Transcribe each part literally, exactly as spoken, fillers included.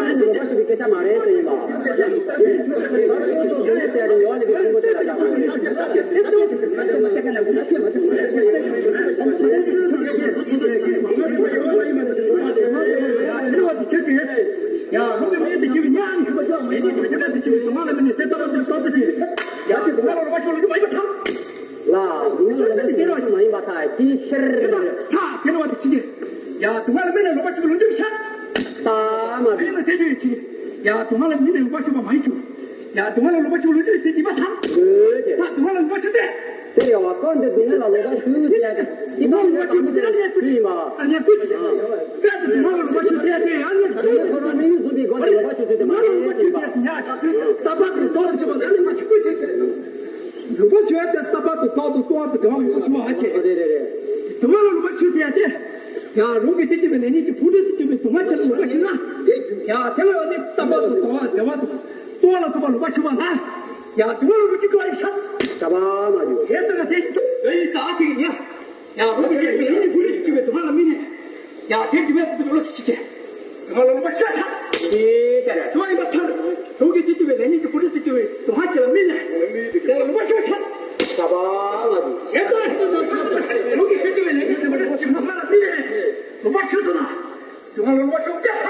ཨ་ནི་ལོག་པ་ཞུ་བའི་སྐད་ཆ་མ་རེད་ཟེར་ཡིན་པ། ད་ཁྱོད་ཚོ་དེ་ནས་བལྟས་ཏེ་ཡོང་ནས་ཀྱི་ཕྲུ་གུ་དེ་ལ་བཞག་པ་རེད། ཡ། རང་གི་མི་དེ་ཆེ་བའི་ཉག་ནི་ཁོ་ཚོ་མེད་ནི་དེ་ཁྱེད་རང་དེ་ཆེ་བའི་དུང་ལ་མི་ནི་དེ་ལྟ་བུ་དེ་ལྟ་བུ་ཆེ། ཡ་དེ་དུང་ལ་ལོག་པ་ཞུ་ལོ་ཅི་མ་ཡིན་པ་ཐང་། ལ་དུང་ལ་ལོག་པ་ཞུ་དེ་རང་ཅི་མ་ཡིན་པ་ཐང་དེ་ཤར། ཚ་དེ་ལ་བ་དེ་ཆེ་ཆེ། ཡ་དུང་ལ་མི་ནི་ལོག་པ་ཞུ་ལོ་ཅི་མི་ཤར། ད་མ་དེ་ནི་དེ་ཆེ་ཆེ། ཡ་དུང་ལ་མི་ནི་ལོག་པ་ཞུ་བ་མ་ཡིན་ཆུ། ཡ་དུང་ལ་ལོག་པ་ཞུ་ལོ་ཅི་ཟེར་གྱི་མ་ཐང་། ད་དུང་ལ་ལོག་པ་ཞུ་དེ། དེ་ཡོད་བ་ཀོ་འདི་སྡུག་བསྔལ་ལ་ལོག་པ་ཞུ་ཟེར་ཡ་གི་སྡུག་བསྔལ་ལ་ལོག་པ་ཞུ་ཡིན་པ། ཨ་ནི་ཀུ་ཅི་ཡ་ཀ་ཏི་སྡུག་བསྔལ་ལ་ལོག་པ་ཞུ་ཟེར་ཡ་དེ་ཨ་ནི་ཁོ་རང་མི་ཡུལ་བཟུང་པའི་སྒོ་ནས་ལོག་པ་ཞུ་ཟེར་དེ་མ་རེད་ཟེར་བ། ལྟ་བ་དེ་ཏོག་ཙམ་ཨ་ནི་མ་ཅི་ཀུ་ཅི་ལོག་པ་ཞུ་ཡ་དེ་ལྟ་བ་དེ་ཏོག་ཏུ་ཏོག་ཏུ་དེ་མ་ལོག་པ་ཞུ་མ་ཨ་ཅེ། རེད་རེད་རེད། སྡུག་བསྔལ་ལ་ལོག་པ་ཞུ་ཟེར་ཡ་དེ། ཡ་རང་གི་ཅི་ཅི་བའི་ལས་ཉིད་ཀྱི་ཕུགས་རེ་སུ་ཅི་བའི་སྡུག་བསྔལ་ཅི་ལ་ལོག་པ་ཞུ་ན། ཡ་དེ་ལ་ཡོད་དེ་ལྟ་བ་དང་དང་བ་བདེ་བ་དང་ལྟོ་བ་ལ་སོགས་པ་ལོག་པ་ཞུ་བ་ན། ཡ་དེ་བ་ལ་ལོག་ཅི་ཅི་བ་ཡི་ཤ། ད་བ་མ་ཡོད། དེ་ལྟ་ན་དེ་ཡི་ད་ཨ་ཚིག་ཡ། ཡ་རང་གི་ཅི་ཅི་བའི་ལས་ཉིད་ཀྱི་ཕུགས་རེ་སུ་ཅི་བའི་སྡུག་བསྔལ་ལ་དམིགས་ནས། ཡ་དེ་ཅི་བས་སུ་ཅི་བའི་ལོག་ཅི་ཅི་བྱས། སྡུག་བསྔལ་ལ་ལོག་པ་ཤ་ཤ། དེ་ཤ་ར་ཞུ་བ་ཡིན་པ་ཐལ། རང་གི་ཅི་ཅི་བའི་ལས་ཉིད་ཀྱི་ཕུགས་རེ་སུ་ཅི་བའི་སྡུག་བསྔལ་ཅི་ལ་དམིགས་ནས། དེ་ལ་ལོག་པ་ཤ་ཤ། ད་བ་མ་ཡོད། དེ་ལྟར་རང་གི་ཅི་ཅི་བའི་ལས་ཉིད་ཀྱི་ཕུགས་རེ་སུ་ཅི་བའི་སྡུག་བསྔལ་ལ་དམིགས་ནས། ལོག་པ་ཞུ་སོང་ན། དེ་སྔ་ལོག་པ་ཤོག་རྒྱ་ཐག་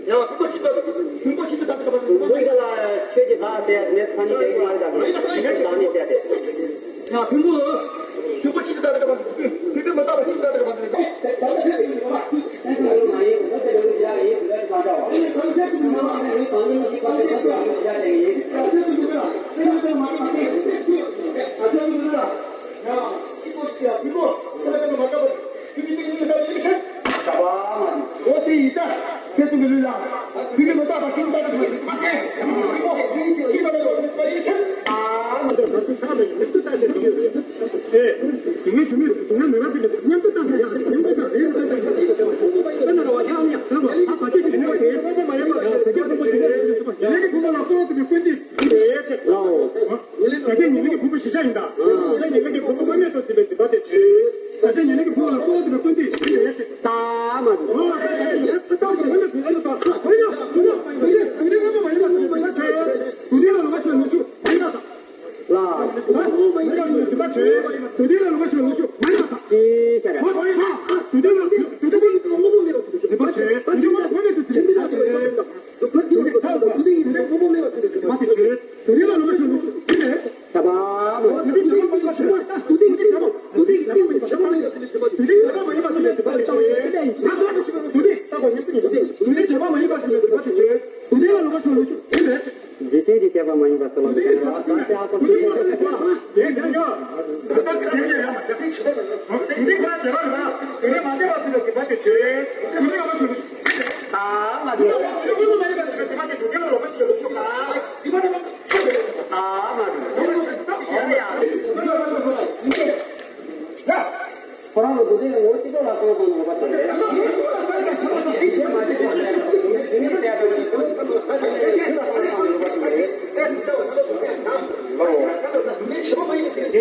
ཡ། ཕུང་པོ་ཆེ་ཆེ་ད་ད་ད་ད་ད་ད་ད་ད། ཡ། ཕུང་པོ་ཆེ་ཆེ་ད་ད་ད་ད་ད། ཕུང་པོ་མི་རྟག་པ་ཆེ་ཆེ་ད་ད་ད་ད་ད། ཡ། ཕུང་པོ་ཡ་ཕུང་པོ་ས་ཡ་མ་ད་པ། ཕུང་པོ་ཆེ་ཆེ་ད་ད་ད་ད་ད། ཨོ་དེ་ཡིན་ད། ཁྱེད་ཚོ་གི་ལུས་ལ། ཕུང་པོ་མི་རྟག་པ་ཆེ་ཆེ་ད་ད་ད་ད། ཨ་མ་དེ་ང་ཚོ་ཚང་མས་མི་ཚོ་ལྟ་ཞིག་ཡོད། ཨེ། དེ་ངས་ཞུ་མི་ང་མི་མ་ཟིན་པའི་མཉམ་དུ་བཏང་ཡ་མཉམ་དུ་བཏང་ཡ་མཉམ་དུ་བཏང་ཡ་ད་ནི་ར་བ་ཡང་ཡང་ད་བ་ཨ་བ་ཅི་ཞིག་ནི་བ་དེ་ཕུང་པོ་མ་ཡིན་པ་དེ་རྒྱ་ཕུང་པོ་ཞིག་རེད། ཡིན་གྱི་ཕུང་པོ་ལ་སོགས་པའི་ཀུན་དེ་རེད་ཅེས་ལའོ། ད་ཆ་ཉེ་ལེགས་ཀྱི་ཕུང་པོ་གཞི་ཆགས་ཡིན་ད། ད་ཆ་ཉེ་ལེགས་ཀྱི་ཕུང་པོ་དངོས་མེད་དུ་ཟིན་པའི་སྡིག་པ་དེ་ཆོས། ད་ཆ་ཉེ་ལེགས་ཀྱི་ཕུང་པོ་ལ་སོགས་པའི་ཀུན་དེ་རེད་ཅེས་ད་མ་རེད། ཕུང་པོ་ལ་སོགས་པའི་ཀུན་དེ་ཟིན་པའི་སྡིག་པ་དེ་ཆོས། དུ་ལྡན་ལ་ལོག་པ་ཞུ་ལོ་ཆུ་མ་ཡིན་པ་དང་། ལ། མ་ཡིན་པ་ཟིན་པའི་སྡིག་པ་ཆོས། དུ་ལྡན་ལ་ལོག་པ་ཞུ་ལོ་ཆུ་མ་ཡིན་པ་དང་། དེ་ཤ་ར། མ་ཡིན་པ། དུ་ལྡན་ལ་དུ་ལྡན་ལ་དངོས་པོ་མེད་པ་ཟིན་པའི་སྡིག་པ་ཆོས། ད་ཆུ་མ་དངོས་མེད་དུ་ཟིན་པའི་སྡིག་པ་ཆོས། དུ་ལྡན་ལ་དུ་ལྡན་ཡིན་པའི་དངོས་པོ་མེད་པ་ཟིན་པའི་སྡིག་པ་དེ་ཆོས། དུ་ལྡན་ལ་ལོག་པ་ཞུ་ལོ་ཆུ་མ་ཡིན་པ། ད་བ་མ་ཡིན་པ་ཟིན་པའི་སྡིག་པ་ཆོས། དུ་ལྡན་ལ་དུ་ལྡན་ཡིན་པའི་དངོས་པོ་མེད་པ་ཟིན་པའི་སྡིག་པ་ཆོས། དུ་ལྡན་ལ་དུ་ལྡན་ཡིན་པའི་དངོས་པོ་མེད་པ་ཟིན་པའི་སྡིག་པ་ཆོས། ད་ལྟ་ཆུ་མ་དུ་ལྡན་ལྟ་བ་ཉིད་དུ་ཡིན་པ་དེ་དུ་ལྡན་བྱ་བ་མ་ཡིན་པ་ཟིན་པའི་སྡིག་པ་དེ་ཆོས། དུ་ལྡན་ལ་ལོག་པ་ཞུ་ལོ་ཆུ་ཡིན་པས། འཇིག་རྟེན་གྱི་སྐྱེ་བ་མ་ཡིན་པ་སུ་ལ་ཟེར་བ་ད་ལྟ་ཁོ་ཚོས་ཁོ་ཚོས་ལ་ཡིན་ཀྱང་། ད་ལྟ་དེ་ཡང་ཡང་མ་རྒྱབ་ཏེ་བྱེད་པ་རེད། དེ་ནི་ཁོ་རང་བྱེད་པ་རེད་ན་དེ་ནི་མ་བྱས་པ་དེ་ལ་དེ་པ་དེ་བྱེད་དེ་ནི་ཡང་མ་བྱེད། ད་མ་དེ་ཁོ་ཚོ་མ་ཡིན་པ་དེ་ལ་དེ་པ་དེ་དུ་ལྡན་ལ་ལོག་པ་ཞུ་ལོ་ཆུ་ལ་དེ་པ་དེ་ལ་ད་མ་དེ་ཁོ་ཚོ་ད་བྱེད་ཡ། ཁོ་རང་ལ་དུ་ལྡན་ངོ་གཅིག་པོ་ལ་གང་གང་ནང་པ་དེ་རེད།